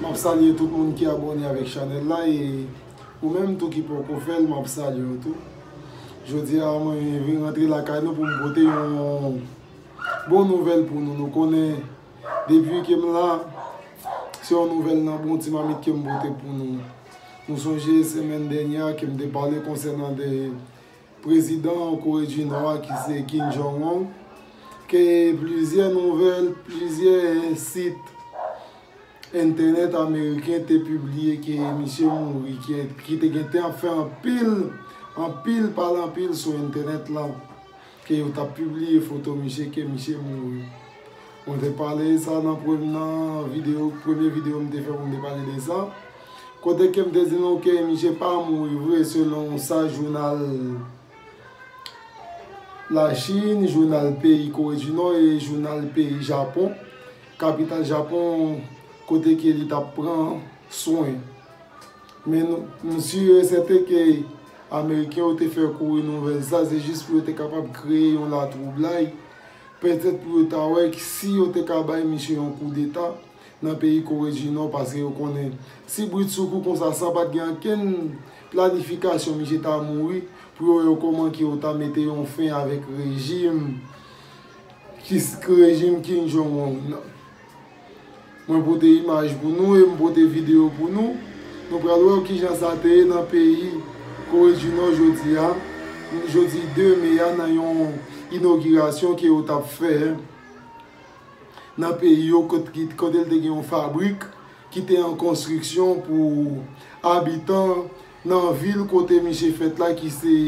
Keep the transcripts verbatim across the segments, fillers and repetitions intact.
M ap salye tout moun ki abòne avèk chanèl la e ou menm tou ki poko fè l, m ap salye w tou. Jodi a, mwen vin rantre lakay nou pou m pote yon bon nouvèl pou nou. Nou konnen, depi ke m la, se yon nouvèl nan bon ti mamit ke m pote pou nou. Nou sonje semèn dènyè a ke m te pale konsènan de prezidan Kore di Nò a ki se Kim Jong-un, ke plizyè nouvèl, plizyè sit entènèt ameriken te pibliye ke misye mouri, ke, ki te gentan ap fè anpil, anpil pale anpil sou entènèt la, ke yo t ap pibliye foto misye, ke misye mouri. Mwen te pale sa nan prem-, nan videyo, premye videyo m te fè pou m te pale de sa. Kote ke m te di nou ke misye pa mouri vre, selon sa jounal Lachin, jounal peyi Kore di Nò e jounal peyi Japon, kapital Japon, kote ke li t ap pran swen. Men nou, m si e sèten ke Ameriken yo te fè kouri nouvèl sa, se jis pou yo te kapab kreye yon latwoublay, petèt pou yo ta wè si yo te ka bay misye yon koudeta nan peyi Kore di Nò, paske yo konnen si britsokou konsa, san pa t gen okenn planifikasyon, misye ta mouri, pou yo wè kòman ke yo ta mete yon fen avèk rejim, ki, rejim Kim Jong-un nan. Mwen pote imaj pou nou e m pote videyo pou nou. Nou pral wè kijan sa te ye nan peyi Kore di Nò jodi a, jodi de me a, nan yon inogirasyon ke yo t ap fè nan peyi yo, kot-, ki, kote l te gen yon fabrik ki te an konstriksyon pou abitan nan vil kote misye fèt la, ki se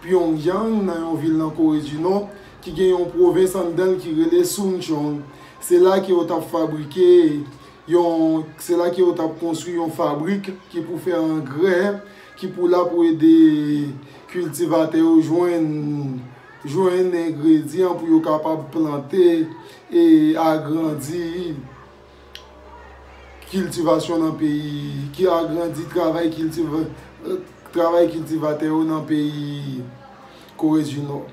Pyongyang, nan yon vil nan Kore di Nò, ki gen yon pwovens anndan l ki rele Suncheon. Se la ke yo t ap fabrike yon, se la ke yo t ap konstwi yon fabrik ki pou fè angrè, ki pou la pou ede kiltivatè yo jwenn, jwenn engredyan pou yo kapab plante e agrandi kiltivasyon nan peyi, ki agrandi travay kiltiva-, travay kiltivatè yo nan peyi Kore di Nò.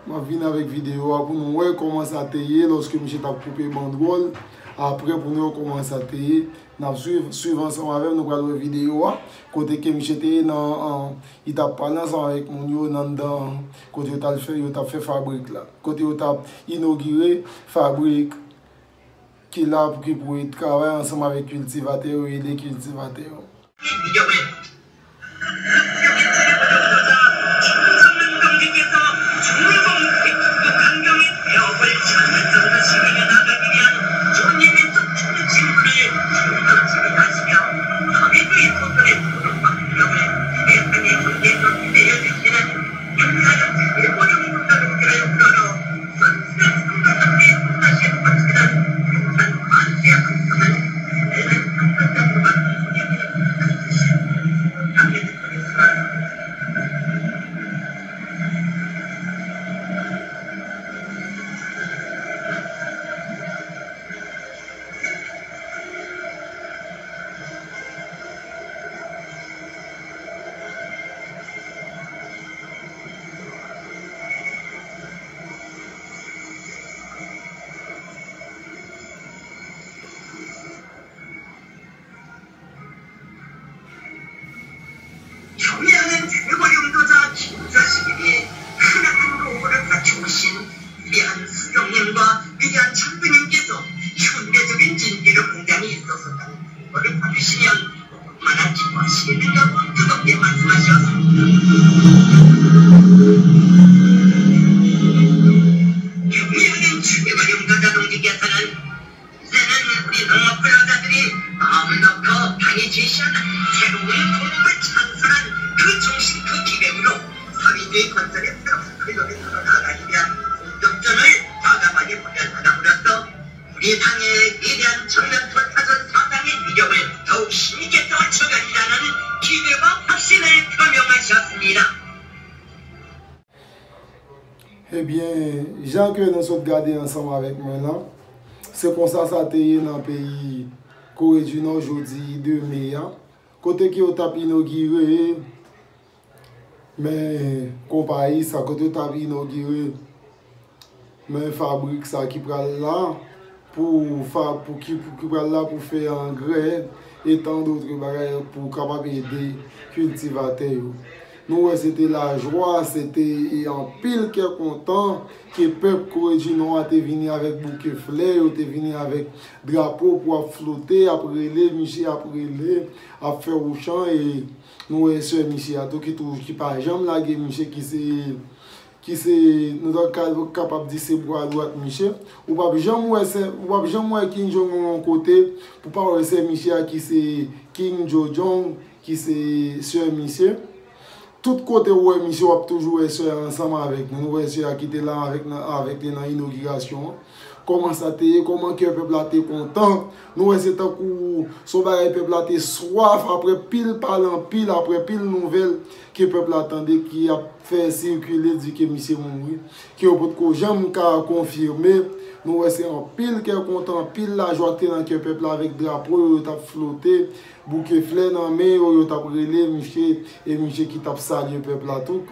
M ap vin avèk videyo a pou nou wè kòman sa te ye lòske misye t ap koupe bandwòl. Apre, pou nou wè kòman sa te ye. N ap swiv, swiv ansanm avè m, nou pral wè videyo a. Kote ke misye te ye nan, an, li t ap pale ansanm avèk moun yo nan anndan, kote yo t al fè, yo t ap fè fabrik la. Kote yo t ap inogire fabrik ki la pou, ki pou travay ansanm avèk kiltivatè yo, ede kiltivatè yo. Ebyen, jan ke nou sot gade ansanm avèk mwen lan, se konsa sa te ye nan peyi Kore di Nò jodi de me a, kote ke yo t ap inogire men konpayi sa, kote yo t ap inogire men fabrik sa ki pral la pou fa-, pou ki, pou ki pral la pou fè angrè, e tant d'autres bagay pou kapab ede kiltivatè yo. Nou wè se te lajwa, se te e anpil kè kontan ke pèp Kore di Nò a te vini avèk bouke flè, yo te vini avèk drapo pou ap flote, ap rele, misye ap rele, ap fè wouchan, e nou wè sè misye a tou ki toujou, ki pa janm lage misye, ki se ki se, nou ta ka, kapab di se bra dwat misye. Ou p ap janm wè sè, ou p ap janm wè Kim Jong-un yon kote pou pa wè sè misye a ki se Kim Yo Jong, ki se sè misye. Tout kote ou wè misye, w ap toujou wè sè a ansanm avèk nou. Nou wè sè a ki te la avèk, nan, avèk li nan inogirasyon an. Kòman sa te ye, kòman kè pèp la te kontan. Nou wè se tankou se yon bagay pèp la te swaf, apre pil pale anpil, apre pil nouvèl ke pèp la tande ki ap fè sikile di ke misye mouri, ke yo potko janm ka konfime. Nou wè se anpil kè kontan, anpil lajwa ki te nan kè pèp la avèk drapo yo, yo t ap flote, bouke flè nan men yo, yo t ap rele misye, e misye ki t ap salye pèp la tou.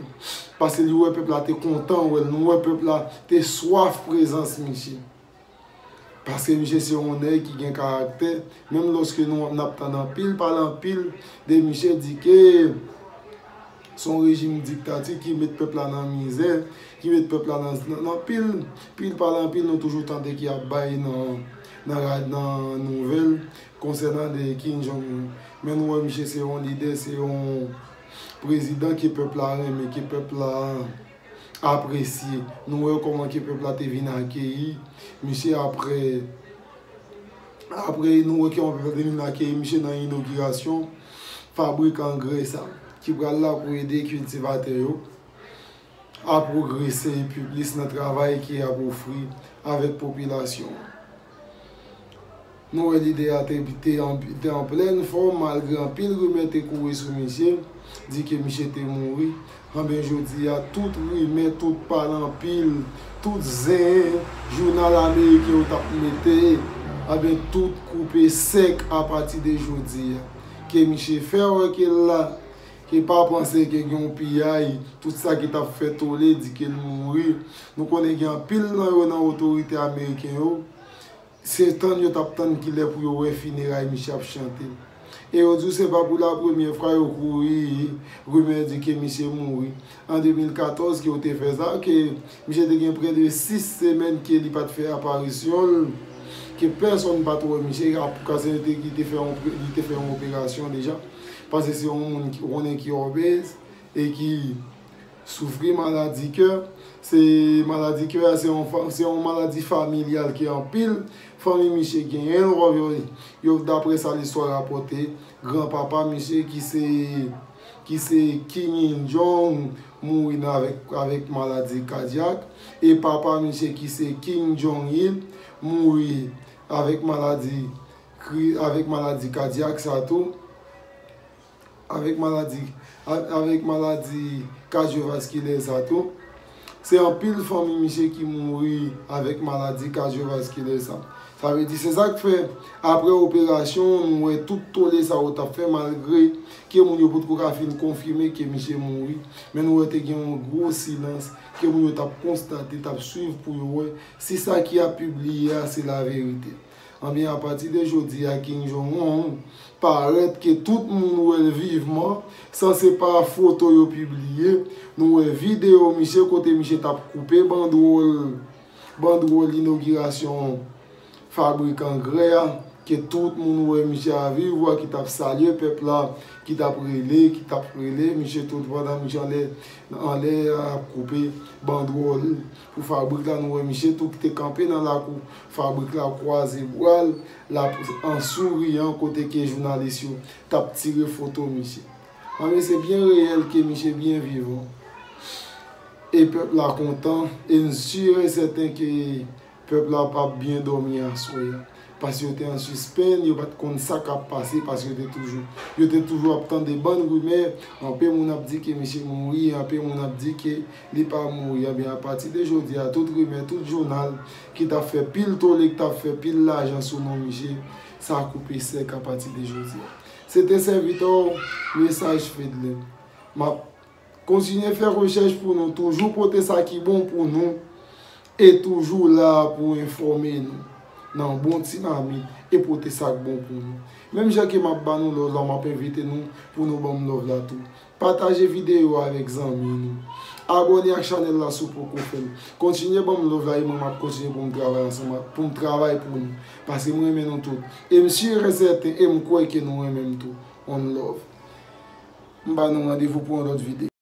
Paske li wè pèp la te kontan wè l, nou wè pèp la te swaf prezans misye. Paske misye se yon nèg ki gen karaktè, menm lòske nou, n ap tann anpil pale anpil de misye di ke se yon rejim diktati ki met pèp la nan mizè, ki met pèp la nan, nan, nan pil, pil pale anpil, nou toujou tande ki ap bay nan, nan, ra- nan nouvèl konsènan de Kim Jong-un. Men nou wè misye se yon lidè, se yon prezidan ke pèp la renmen, ke pèp la apresye. Nou wè kòman ke pèp la te vin akeyi misye apre, apre nou wè kòman pèp la te vin akeyi misye nan inogirasyon fabrik angrè sa, ki pral la pou ede kiltivatè yo a pwogrese epi plis nan travay ke y ap ofri avèk popilasyon an. Nou wè lidè a te, te an, te an plèn fòm, malgre anpil rimè te kouri sou misye, di ke misye te mouri. Anben, jodi a, tout rimè, tout pale anpil, tout zen jounal ameriken yo t ap mete, anben, tout koupe sèk apati de jodi a. Ke misye fè wè ke l la, ke pa panse ke gen yon piyay, tout sa ki t ap fè tole, di ke l mouri. Nou konnen gen anpil nan yo nan otorite ameriken yo, se tann yo t ap tann kilè pou yo wè fineray misye ap chante. E yo di w se pa pou la premyè fwa yo kouri rimè di ke misye mouri. An de mil katòz ke yo te fè sa, ke misye te gen prè de sis semèn ke li pa t fè aparisyon l, ke pèsonn pa t wè misye, ap, kase li te, li te fè yon, li te fè yon operasyon deja. Paske se yon moun ki konnen ki obèz e ki soufri maladi kè. Se maladi kè a, se yon, fa- se yon maladi familyal ke anpil fanmi misye genyen. Yo, yo, yo, daprè sa listwa rapòte, granpapa misye ki se, ki se Kim Il Jong mouri nan avèk, avèk maladi kadyak. E papa misye ki se Kim Jong Il mouri avèk maladi, kri- avèk maladi kadyak sa tou. Avèk maladi, a- avèk maladi kadyovaskilè sa tou. Se anpil fanmi misye ki mouri avèk maladi kadyovaskilè sa. Sa vle di, se sa k fè, apre operasyon, nou wè tout tole sa yo t ap fè, malgre ke moun yo potko ka fin konfime ke misye mouri. Men nou wè te gen yon gwo silans, ke moun yo t ap konstate, t ap swiv pou yo wè si sa ki ap pibliye a se laverite. Anben, apati de jodi a, Kim Jong-un parèt ke tout moun wè l vivman, san se pa foto yo pibliye. Nou wè videyo misye kote misye t ap koupe bandwòl, bandwòl inogirasyon fabrik angrè a, ke tout moun wè misye a viv, wè ki t ap salye pèp la, ki t ap rele, ki t ap rele misye tout pandan misye anlè, anlè a ap koupe bandwòl pou fabrik la. Nou wè misye tou ki te kanpe nan lakou fabrik la, kwaze bra l, l ap an souriyan, kote ke jounalis yo t ap tire foto misye. Anben, se byen reyèl ke misye byen vivan. E pèp la kontan, e m si e sèten ke pèp la p ap byen dòmi aswè a. Paske yo te an sispenn, yo pa t konn sa k ap pase, paske yo te toujou, yo te toujou ap tande bann rimè, anpil moun ap di ke misye mouri, anpil moun ap di ke li pa mouri. Anben, apati de jodi a, tout rimè, tout jounal ki t ap fè pil tole, ki t ap fè pil lajan sou non misye, sa koupe sèk apati de jodi a. Se te sèvitè w, Mesaj Fedlin. M ap kontinye fè rechèch pou nou, toujou pote sa ki bon pou nou, e toujou la pou enfòme nou. nan bon ti mamit e pote sa k bon pou nou. Menm jan ke m ap ba nou love la, m ap envite nou pou nou ban m love la tou. Pataje videyo a avèk zanmi nou. Abòne ak chanèl la si w poko fè l. Kontinye ban m love la e mwen m ap kontinye pou m travay ansanm ak, pou m travay pou nou. Paske m renmen nou tout. E m si e sèten e m kwè ke nou renmen m tou. One love. M ba nou randevou pou yon lòt videyo.